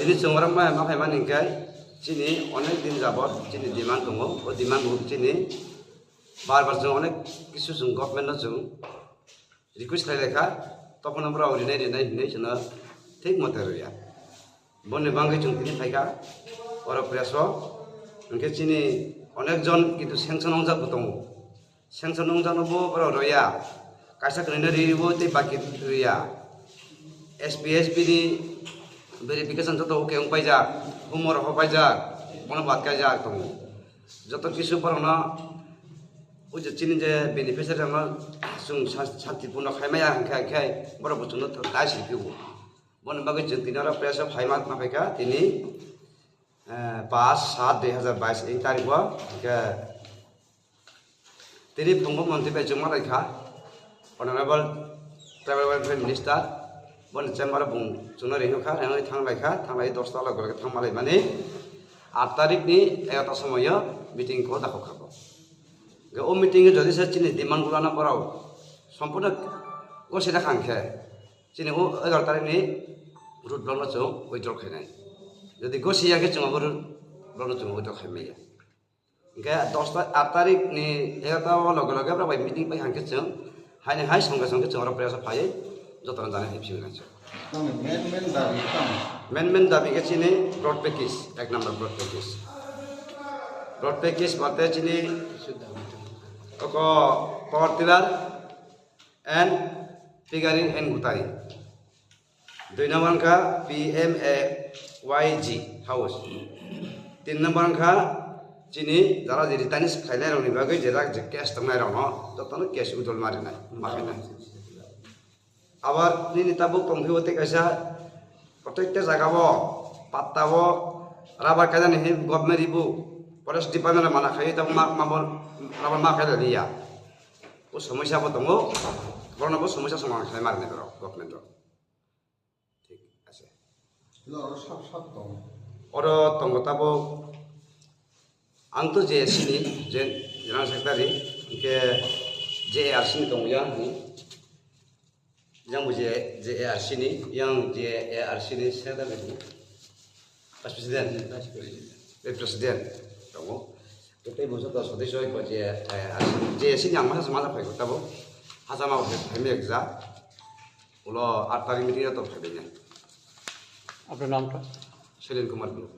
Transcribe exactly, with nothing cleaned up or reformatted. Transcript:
Tini chwng oro ma, ma phaimani hwnkhe chini onek din jabot chini demand tongo. O demand bo chini bar bar chwng onek kisu chwng government no chwng request khlai laikha, tokhono borok rinai rinai hinwi chwngno thik mote rwya. Boni bagwi chwng tini phaikha oro press o. Hwnkhe chini onek jon kintu sanction wngjak bo tongo. Sanction wngjak no bo borok rwya. Kaisa kwrwino ri bo tei baki rwya. S P S B ni verification joto okay wng paijak, humor ho paijak, bono bad kaijak tongo. Joto kisu borokno o je chini je beneficiary rokno chwng sa-, santipurno khaimaya hwnkhe, hwnkhe borok bo chwngno tai sirphiu. Boni bagwi chwng tini oro press o phaima ma phaikha tini, eh, paanch saat dui hazar bais ing tarik o hwnkhe tini phungo montri bai chwngma laikha, Honorable Tribal Welfare Minister, boni chamber o bung chwngno ringkha, ringwi thang laikha, thang lai dosta loge loge thang malaimani, aat tarik ni egarota somoio meeting ko dakhok kha bo. Hwnkhe o meeting o jodi se chini demand gulano borok sompurno gosina kha hwnkhe, chini o egarota tarik ni road block no chwng withdraw khainai. Jodi gosi ya khe chwng abo road block no chwng withdraw khaimaya. Hwnkhe dosta, aat tarik ni egarota o loge loge borok bai meeting bai hwnkhe chwng haini hai songkhe songkhe chwng oro press o phaiwi jotono janai hai phiyogwi nai chwng. Tamni main main dabi tamo? Main main dabi khe chini broad package, ek number broad package. Broad package bate chini oko power tiller and figuring and gutari. Dui number wngkha P M A Y G house. Tin number wngkha chini jara je returnees khainai rokni bagwi je rak je cash tongnai rokno jotono cash withdrawal ma rinai, ma khainai. Abar nini tabuk tongphio tei kaisa, protekta jaga o patta o rubber kainani hinwi government ribu, forest department rok mana khaiwi tabuk ma, ma bo rubber ma khainani ya. O somosya bo tongo, borokno bo somosya somadan khlai ma rinai borok government rok. Thik ase. Oro sab sab tongo. Oro tongo tabuk ang to J A C ni, General Secretary, hwnkhe J A R C ni tongo yang ni. Yang bo J A R C ni, yang J A R C ni secretary ni. Vice President. Vice President. Tongo. Tei bo joto sodisyo bai J A R C ni ang masa masa phai ko tabuk. Hasa ma phai phai ekja. Ulo aat tarik meeting to phai benya. Apnar naam ta? Selin Kumar Guluk.